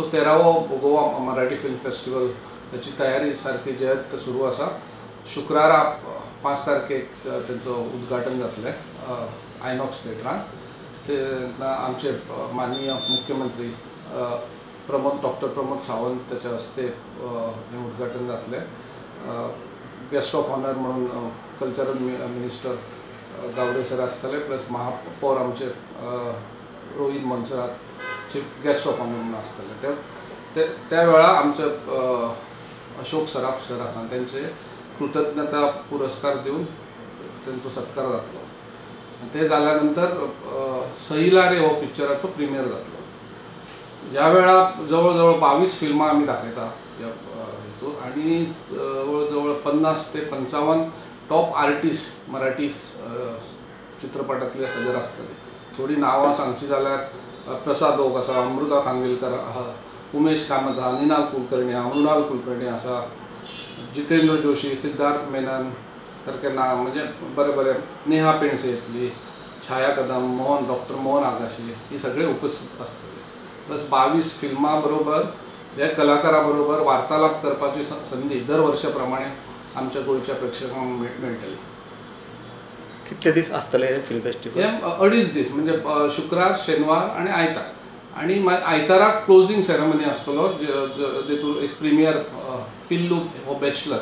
So 13वो Goa Marathi film festival ताची तयारी सारकी जयत सुरू आसा. शुक्रारा 5 तारखेक तेंचो उद्घाटन जातलें आयनॉक्स थिएटरान. तेन्ना आमचे माननीय मुख्यमंत्री डॉक्टर प्रमोद सावंत त्याच्या हस्ते हें उद्घाटन जातलें. गेस्ट ऑफ ऑनर म्हणून कल्चरल मिनिस्टर गावडे सर आसतले, प्लस महापौर आमचे Rohit Monserrate chief guest of honour म्हणून आसतले. त्या वेळार आमचे अशोक सराफ सर आसा तेंचे कृतज्ञता पुरस्कार दिवन तेंचो सत्कार जातलो. ते जाल्या नंतर सईला रे हो पिक्चराचो प्रिमियर जातलो. ह्या वेळार जवळ जवळ 22 फिल्मां आमी दाखयता ह्या हितून आनी जवळ जवळ 50 ते 55 टॉप आर्टिस्ट मराठी चित्रपटांतले हजर आसतले. थोडी नांवां सांगची जाल्यार प्रसाद ओक आसा, अमृता खानविलकर आसा, उमेश कामत आसा, निनाद कुलकर्णी आसा, मृणाल कुलकर्णी आसा, जितेंद्र जोशी, सिद्धार्थ मेनन सारके ना म्हणजे बरे बरे नेहा पेंडसे येतली, छाया कदम, डॉक्टर मोहन आगाशी ही सगळे उपस्थित आसतले. प्लस 22 फिल्मां बरोबर ह्या कलाकारा बरोबर वार्तालाप करपाची संदी दर वर्सा प्रमाणे आमच्या गोंयच्या प्रेक्षकांक मेळटली. कितले दीस आसतले फिल्म फेस्टिवल? हे 2.5 दीस, म्हणजे शुक्रार, शेनवार आनी आयतार. आनी आयताराक क्लोजींग सेरेमनी आसतलो, जेतून एक प्रिमियर पिल्लू हो बॅचलर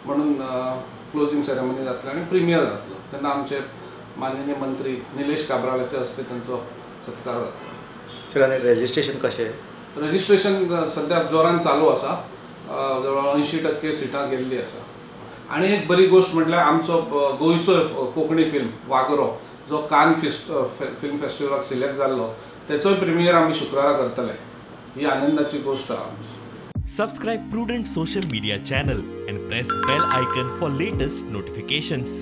म्हणून क्लोजींग सेरेमनी जातली आनी प्रिमियर जातलो. तेन्ना आमचे माननीय मंत्री निलेश काब्रालाचे हस्ते तेंचो सत्कार जातलो. सर, आनी रजिस्ट्रेशन कशें? रजिस्ट्रेशन सद्या जोरान चालू आसा. जवळ 80% सिटां गेल्ली आसा. आनी एक बरी गोश्ट म्हटल्यार आमचो गोंयचो कोंकणी फिल्म वागरो जो कान फिल्म फेस्टिवलाक सिलेक्ट जाल्लो तेचोय प्रिमियर आमी शुक्रारा करतले. ही आनंदाची गोश्ट आहा आमची. Subscribe Prudent social media channel and press bell icon for latest notifications.